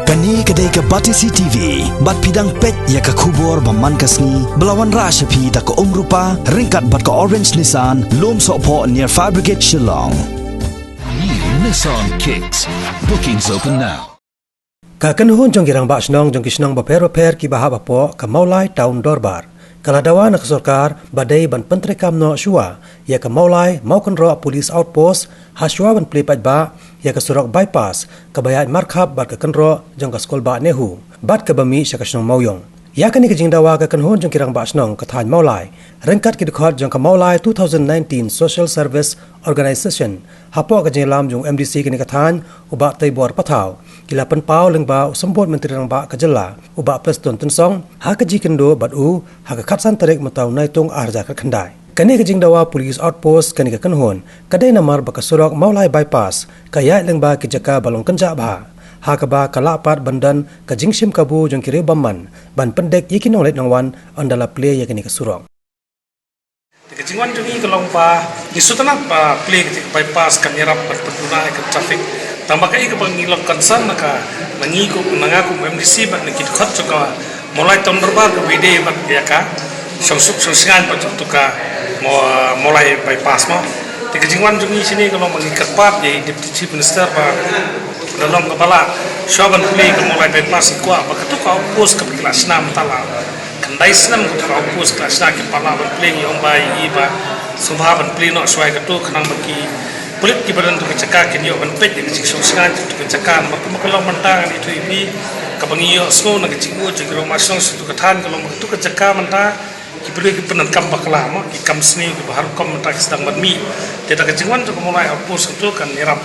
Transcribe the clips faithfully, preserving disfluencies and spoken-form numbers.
Kane ka dei ka Batesi T V, bad phi dang peit ïa ka khubor ba man ka sngi, ba la wanrah sha phi da ka Umrupa, ryngkat bad ka Orange Nissan, Lumsohphoh near Fire Brigade Shillong. New Nissan Kicks. Bookings open now. Ka kynhun jong ki rangbah shnong jong ki shnong bapher bapher kiba hap hapoh ka Mawlai Town Dorbar ka la dawa na ka sorkar ba dei ban pyntreikam noh shuwa ïa ka Mawlai Mawkynroh Police Outpost, ha shuwa ban plie paidbah ïa ka surok bypass kaba ïaid markhap bad ka kynroh jong ka skul bah NEHU bad kaba mih sha ka shnong Mawiong. Ïa kane ka jingdawa ka kynhun jong ki rangbah shnong ka thaiñ Mawlai, ryngkat ki dkhot jong ka Mawlai two thousand nineteen Social Service Organization, hapoh ka jingïalam jong u M D C kane ka thaiñ, u Bah Teibor Pathaw, ki la pynpaw lyngba u Symbud Myntri Rangbah ka jylla, u Bah Prestone Tynsong, ha ka jingïakynduh bad u ha ka khatsan tarik mynta u Naitung arhajar khatkhyndai. Kane ka jingdawa Police Outpost kane ka kynhun ka dei namar ba ka surok Mawlai Bypass ka ïaid lyngba ki jaka ba long kynjah bha, ha kaba ka lah pat ban don ka jingshim kabu jong ki riew bymman ban pyndik ïa ki nongleit nongwan ynda la plie ïa kane ka surok. Te ka jingwan jong ngi ka long ba ngi sngewtynnat ba plie ka jaka bypass kan ïarap ban pynduna ïa ka traffic. Tang ba kaei kaba ngi long concern na ka, na ngi kum, na nga kum M D C bad na ki dkhot jong ka Mawlai Town Dorbar kaba ïadei bad ïa ka shongsuk shongshngaiñ bad jong ka Maw-, Mawlai Bypass mo. Te ka jingwan jong ngi shane ka long ba ngi kyrpad ïa i Deputy Chief Minister ba la long kaba lah shuwa ban plie ka Mawlai Bypass, ngi kwah ba kato ka outpost kaba ki la shna mynta la khyndai snem, kato ka outpost ka la shna, kim pat lah ban plie. Ngi ong ba ïa i ba sngewbha ban plie noh shuwa ïa kato, khnang ba ki pulit kiba don ha kato ka jaka kin ïoh ban peit ïa ka jingshongshngaiñ jong kato ka jaka. Namar kumba ka long mynta ngan ïathuh ïa phi, kaba ngi ïohsngew na ka jingmut jong ki rangbah shnong sha kato ka thaiñ ka long ba kato ka jaka mynta ki briew ki pyndonkam bakla mo, ki kam sniew kiba har rukom mynta ki sdang ban mih. Te da ka jingwan jong ka Mawlai Outpost kato kan ïarap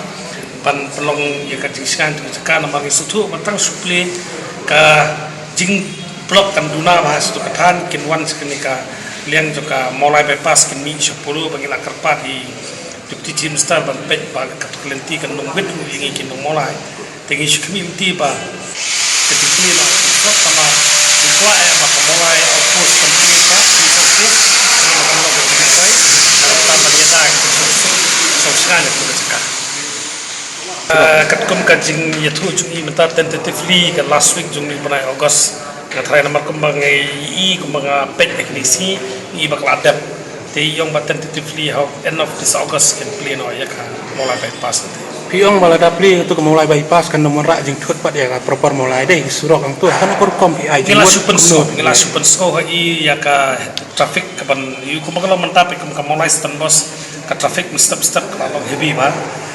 ban pynlong ïa ka jingshngaiñ jong ka jaka. Namar ngi sngewthuh ba tang shu plie ka jingblock kan duna bha sha kato ka thaiñ, kin wan sha kane ka liang jong ka Mawlai Bypass kin mih sha Polo. Ba ngi la kyrpad ïa i Deputy Chief Minister ban peit ba kato ka lynti kan long wit ruh ïa ngi ki nong Mawlai. Te ngi shu khmih lynti ba ka jingplie na ka jingplie tama ngi kwah eh ba ka Mawlai Outpost kan plie ka Police Outpost, ngi ba kan long ka jingplie na ka tam ban ïada ka jingplie shongshngaiñ ïa ka jaka. Ah, katkum ka jingïathuh jong i mynta, tentatively ka last week jong u bnai August, nga tharai, namar kumba nga i, kumba nga peit ha kine ki sngi, i ba ka la dep. Te i ong ba tentatively ha end of this August kin plie noh ïa ka Mawlai Bypass te. Phi ong ba lada plie ïa kato ka Mawlai Bypass kan ym wanrah jingthut pat ïa ka proper Mawlai, dei ki surok hangto, kan ka rukom phi ai jingmut. Ngi la shu pynsngew, ngi la shu pynsngew ha i ïa ka traffic kaban ïoh, kumba ka long mynta phi, kum ka Mawlai Stand Bus, ka traffic mynstep mynstep ka la long heavy bha.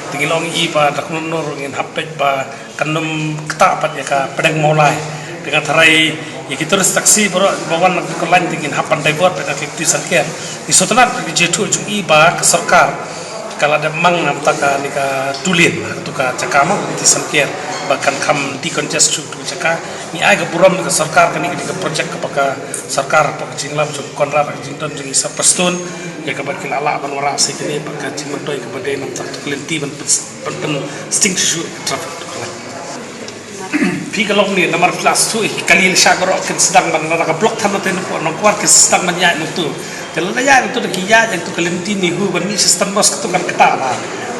Te ngi la ong i ba da kumno kumno ruh ngin hap peit ba kan ym ktah pat ïa ka pdeng Mawlai. Te nga tharai ïa ki tourist taxi baroh ba wan na ka lain te ngin hap ban divert pat na ka Lynti Sanker. Ngi sngewtynnat ka jingïathuh jong i ba ka sorkar ka la dep mang na bynta kane ka two lane ha kato ka jaka mo, Lynti Sanker, ba kan kham decongest shuh kato ka jaka. Ngi ai ka burom na ka sorkar, kane ka dei ka project kaba ka sorkar hapoh ka jingïalam jong u Conrad, ka jingdon jong i Sir Prestone, ïa kaba ki la lah ban wanrah sa kane, bad ka jingmyntoi kaba dei na bynta kato ka lynti ban pyn ban pynsting shuh shuh traffic tu ka la. Phi, ka long ne namar phi la shu ïohi kali lashai baroh kin sdang ban, lada ka block than na te na pdeng Nongkwar kin sdang ban ïaid nangtu. Te lada ïaid nangtu da ki ïaid nangtu ka lynti NEHU ban mih sha Stand Bus, kato kan ktah bha.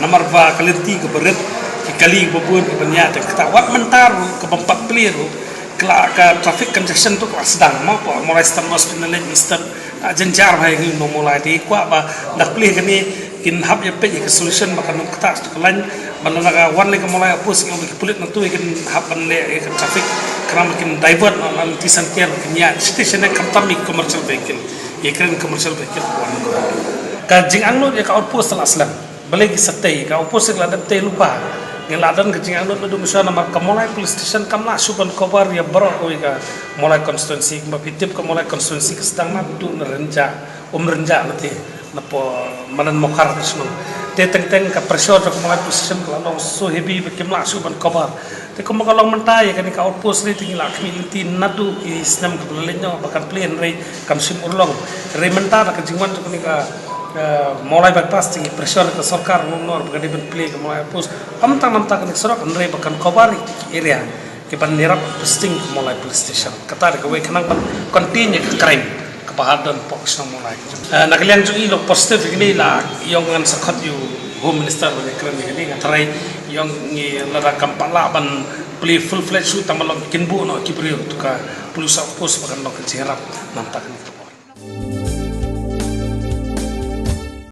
Namar ba ka lynti kaba rit, ki kali kaba bun kiban ïaid te ktah. Wat mynta ruh kaba ym pat plie ruh, ka la, ka traffic congestion tu ka la sdang mo, hapoh Mawlai Stand Bus phin leit mynstep. Ah, jynjar bha ïa ngi nong Mawlai, te kwah ba da plie kane kin hap ïa peit ïa ka solution ba kan ym ktah sha kato ka lain, ba lada ka wan lei ka Mawlai Outpost, ngi ong ba ki pulit nangtu kin hap ban leh ïa ka traffic, khnang ba kin divert noh na Lynti Sanker, kin ïaid shiteng shane, khamtam ïa ki commercial vehicle, ïa ki kren commercial vehicle ka wan. Ka jingangnud ïa ka outpost la slem. Balei ki sa tei, ka outpost ka la dep tei lypa. Ngi la don ka jingangnud naduh mynshuwa namar ka Mawlai Police Station kam lah shuh ban cover ïa baroh kawei ka Mawlai constituency. Kumba phi tip, ka Mawlai constituency ka sdang naduh na Rynjah, Umrynjah na te, na pdeng Madan Mokhar ka shnong. Te teng teng ka pressure jong ka Mawlai Police Station ka la long so heavy ba kim lah shuh ban cover. Te kumba ka long mynta ïa kane ka outpost ne, te ngi la khmih lynti naduh ki snem kiba la leit noh ba kan plie, hynrei kam shym urlong. Hynrei mynta da ka jingwan jong kane ka, eh, Mawlai Bypass, te ngi pressure ka sorkar, ngi ong ba ka dei ban plie ka Mawlai Outpost. Ym tang na bynta kane ka surok, hynrei ba kan cover ïa ki area kiban ïarap sting ka Mawlai Police Station. Kata dei kawei, khnang ban contain ïa ka crime kaba ha don hapoh ka shnong Mawlai. Eh, na ka liang jong i, long positive ïa kane, la ïa ong ngan sa khot ïa u Home Minister ban ïakren ïa kane. Nga tharai ïa ong ngi, lada kam pat lah ban Plie full fledged shuh tang ba long kin buh noh ki briew, to ka police outpost ba kan long ka jingïarap namar kane ka por.